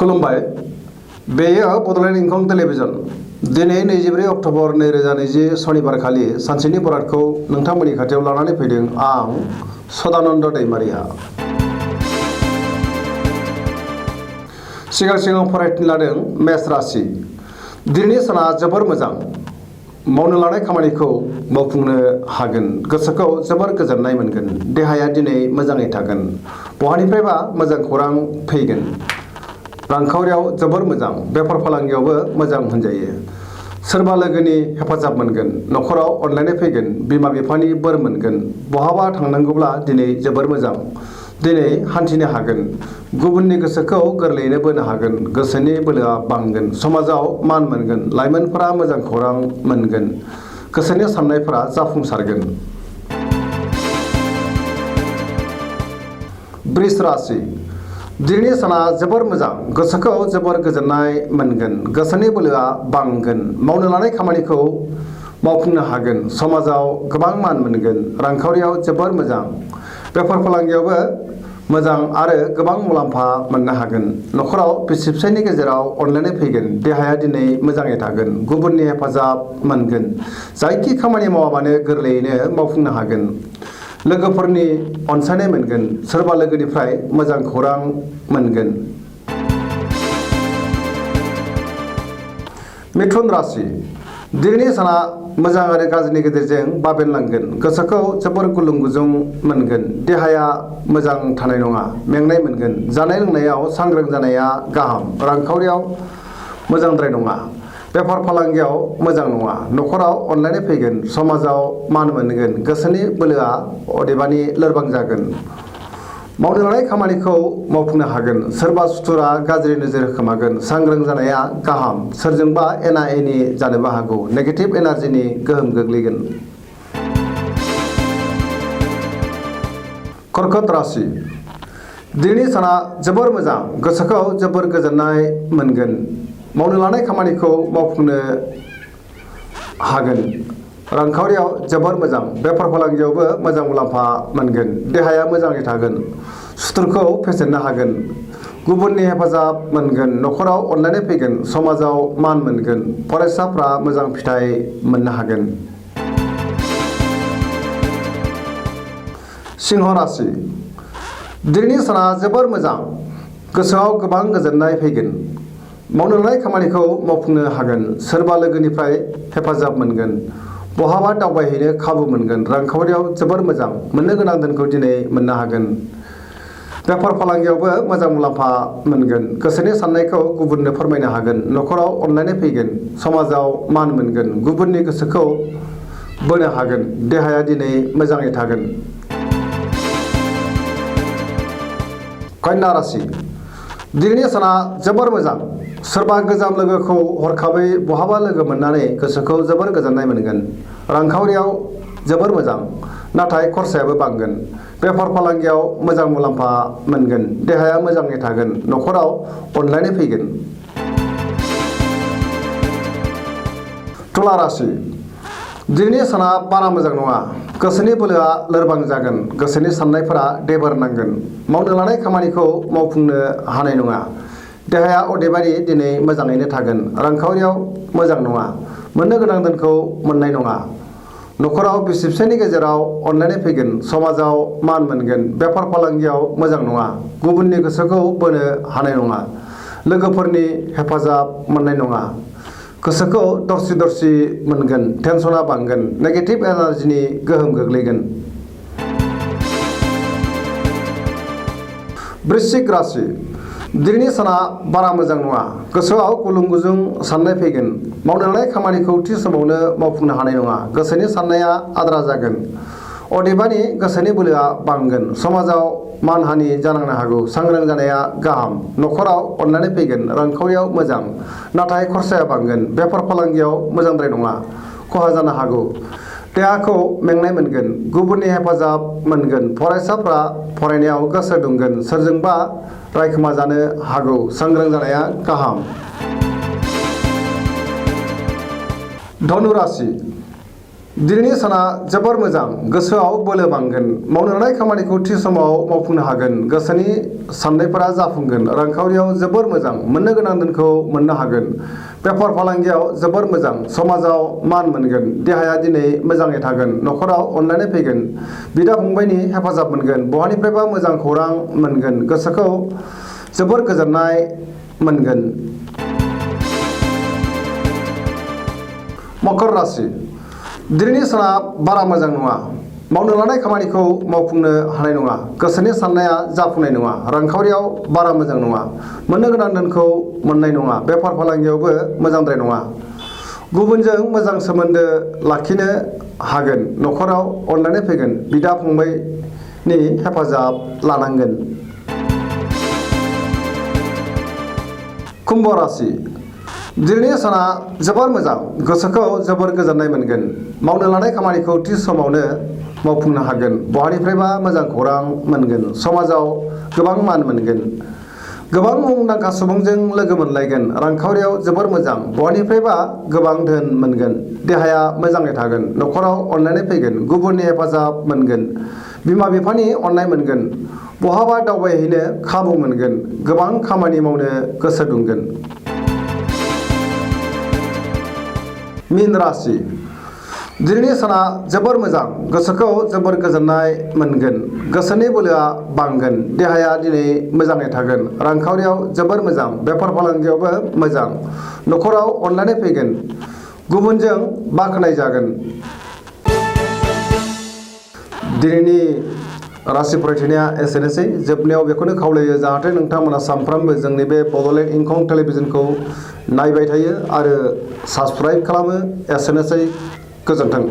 खुलुमबाय बेयो बड'लेण्ड इंखं टेलिभिजन दिनै 24 अक्ट'बर 2020 शनिबार खालि सानसेनि बरादखौ नोंथांमोननि खाथियाव लानानै फैदों आं सदानन्द दैमारिया। सिगां फरायथिं लादों मेष राशि। दिनैनि साना जोबोर मोजां। मावनो लानाय खामानिखौ मावफुंनो हागोन। गोसोखौ जोबोर गोजोननाय मोनगोन। देहाया दिनै मोजाङै थागोन। बहानिफ्रायबा मोजां खौरां फैगोन। रांखावरियाव जोबोर मोजां। बेफार फालांगियावबो मोजां होनजायो। सोरबा लोगोनि हेफाजाब मोनगोन। न'खराव अनलायनाय फैगोन। बिमा बिफानि बोर मोनगोन। बहाबा थांनांगौब्ला दिनै जोबोर मोजां। दिनै हान्थिनो हागोन। गुबुननि गोसोखौ गोरलैयैनो बोनो हागोन। गोसोनि बोलोआ बांगोन। समाजाव मान मोनगोन। लाइमोनफोरा मोजां खौरां मोनगोन। गोसोनि साननायफोरा जाफुंसारगोन। वृष राशि। दिनैनि साना जोबोर मोजां। गोसोखौ जोबोर गोजोननाय मोनगोन। गोसोनि बोलोआ बांगोन। मावनो लानाय खामानिखौ मावफुंनो हागोन। समाजाव गोबां मान मोनगोन। रांखावरियाव जोबोर मोजां। बेफार फालांगियावबो मोजां आरो गोबां मुलाम्फा मोननो हागोन। न'खराव बिसि फिसायनि गेजेराव अनलायनाय फैगोन। देहाया दिनै मोजाङै थागोन। गुबुननि हेफाजाब मोनगोन। जायखि खामानि मावा मानो गोरलैयैनो मावफुंनो हागोन। लोगोफोरनि अनसायनाय मोनगोन। सोरबा लोगोनिफ्राय मोजां खौरां मोनगोन। मिथुन राशि। दिनैनि साना मोजां आरो गाज्रिनि गेजेरजों बाबेनलांगोन। गोसोखौ जोबोर गुलुं गुजुं मोनगोन। देहाया मोजां थानाय नङा। मेंनाय मोनगोन। जानाय लोंनायाव सांग्रां जानाया गाहाम। रांखावरियाव मोजांद्राय नङा। बेफार फालांगियाव मोजां नङा। न'खराव अनलायनाय फैगोन। समाजाव मान मोनगोन। गोसोनि बोलोआ अदेबानि लोरबां जागोन। मावनो लानाय खामानिखौ मावफुंनो हागोन। सोरबा सुथुरा गाज्रि नोजोर होखोमागोन। सांग्रां जानाया गाहाम। सोरजोंबा एना एनि जानोबो हागौ। नेगेटिभ एनार्जिनि गोहोम गोग्लैगोन। कर्कट राशि। दिनैनि साना जोबोर मोजां। गोसोखौ जोबोर गोजोननाय मोनगोन। मावनो लानाय खामानिखौ मावफुंनो हागोन। रांखावरियाव जोबोर मोजां। बेफार फालांगियावबो मोजां मुलाम्फा मोनगोन। देहाया मोजाङै थागोन। सुथुरखौ फेजेननो हागोन। गुबुननि हेफाजाब मोनगोन। न'खराव अनलायनाय फैगोन। समाजाव मान मोनगोन। फरायसाफ्रा मोजां फिथाइ मोननो हागोन। सिंह राशि। दिनैनि साना जोबोर मोजां। गोसोआव गोबां गोजोननाय फैगोन। मावनो लानाय खामानिखौ मावफुंनो हागोन। सोरबा लोगोनिफ्राय हेफाजाब मोनगोन। बहाबा दावबायहैनो खाबु मोनगोन। रांखावरियाव जोबोर मोजां। मोननो गोनां धोनखौ दिनै मोननो हागोन। बेफार फालांगियावबो मोजां मुलाम्फा मोनगोन। गोसोनि साननायखौ गुबुननो फोरमायनो हागोन। न'खराव अनलायनाय फैगोन। समाजाव मान मोनगोन। गुबुननि गोसोखौ बोनो हागोन। देहाया दिनै मोजाङै थागोन। कन्या राशि। दिनैनि साना जोबोर मोजां। सोरबा गोजाम लोगोखौ हरखाबै बहाबा लोगो मोननानै गोसोखौ जोबोर गोजोननाय मोनगोन। रांखावरियाव जोबोर मोजां। नाथाय खरसायाबो बांगोन। बेफार फालांगियाव मोजां मुलाम्फा मोनगोन। देहाया मोजाङै थागोन। न'खराव अनलायनाय फैगोन। तुला राशि। दिनैनि साना बारा मोजां नङा। गोसोनि बोलोआ लोरबां जागोन। गोसोनि साननायफोरा देबोर नांगोन। मावनो लानाय खामानिखौ मावफुंनो हानाय नङा। देहाया अदेबानि दिनै मोजाङैनो थागोन। रांखावरियाव मोजां नङा। मोननो गोनां धोनखौ मोननाय नङा। न'खराव बिसि फिसायनि गेजेराव अनलायनाय फैगोन। समाजाव मान मोनगोन। बेफार फालांगियाव मोजां नङा। गुबुननि गोसोखौ बोनो हानाय नङा। लोगोफोरनि हेफाजाब मोननाय नङा। गोसोखौ दरसि दरसि मोनगोन। टेनसना बांगोन। नेगेटिभ एनार्जिनि गोहोम गोग्लैगोन। वृश्चिक राशि। दिनैनि साना बारा मोजां नङा। गोसोआव गुलुं गुजुं साननाय फैगोन। मावनो लानाय खामानिखौ थि समावनो मावफुंनो हानाय नङा। गोसोनि साननाया आद्रा जागोन। अदेबानि गोसोनि बोलोआ बांगोन। समाजाव मानहानि जानांनो हागौ। सांग्रां जानाया गाहाम। न'खराव अनलायनाय फैगोन। रांखावरियाव मोजां। नाथाय खरसाया बांगोन। बेफार फालांगियाव मोजांद्राय नङा। खहा जानो हागौ। देहाखौ मेंनाय मोनगोन। गुबुननि हेफाजाब मोनगोन। फरायसाफ्रा फरायनायाव गोसो दुंगोन। सोरजोंबा रायखोमा जानो हागौ। सांग्रां जानाया गाहाम। धनु राशि। दिनैनि साना जोबोर मोजां गोसोआव बोलो बांगोन मावनो लानाय खामानिखौ थि समाव मावफुंनो हागोन गोसोनि साननायफोरा जाफुंगोन रांखावरियाव जोबोर मोजां मोननो गोनां धोनखौ मोननो हागोन बेफार फालांगियाव जोबोर मोजां समाजाव मान मोनगोन देहाया दिनै मोजाङै थागोन न'खराव अनलायनाय फैगोन बिदा फंबायनि हेफाजाब मोनगोन बहानिफ्रायबा मोजां खौरां मोनगोन गोसोखौ जोबोर गोजोननाय मोनगोन। मकर राशि दिनैनि साना बारा मोजां नङा मावनो लानाय खामानिखौ मावफुंनो हानाय नङा गोसोनि साननाया जाफुंनाय नङा रांखावरियाव बारा मोजां नङा मोननो गोनां धोनखौ मोननाय नङा बेफार फालांगियावबो मोजांद्राय नङा गुबुनजों मोजां सोमोन्दो लाखिनो हागोन न'खराव अनलायनाय फैगोन बिदा फंबायनि हेफाजाब लानांगोन। कुम्भ राशि दिनैनि साना जोबोर मोजां गोसोखौ जोबोर गोजोननाय मोनगोन मावनो लानाय खामानिखौ थि समावनो मावफुंनो हागोन बहानिफ्रायबा मोजां खौरां मोनगोन समाजाव गोबां मान मोनगोन गोबां मुंदांखा सुबुंजों लोगो मोनलायगोन रांखावरियाव जोबोर मोजां बहानिफ्रायबा गोबां धोन मोनगोन देहाया मोजाङै थागोन न'खराव अनलायनाय फैगोन गुबुननि हेफाजाब मोनगोन बिमा बिफानि अननाय मोनगोन बहाबा दावबायहैनो खाबु मोनगोन गोबां खामानि मावनो गोसो दुंगोन। मीन राशि दिनैनि साना जोबोर मोजां गोसोखौ जोबोर गोजोननाय मोनगोन गोसोनि बोलोआ बांगोन देहाया दिनै मोजाङै थागोन रांखावरियाव जोबोर मोजां बेफार फालांगियावबो मोजां न'खराव अनलायनाय फैगोन गुबुनजों बाख्नाय जागोन। दिनैनि राशि फरायथिनाया एसेनोसै जोबनायाव बेखौनो खावलायो जाहाथे नोंथांमोना सानफ्रामबो जोंनि बे बड'लेण्ड इंखं टेलिभिजनखौ नायबाय थायो आरो साबस्क्राइब खालामो एसेनोसै गोजोन्थों।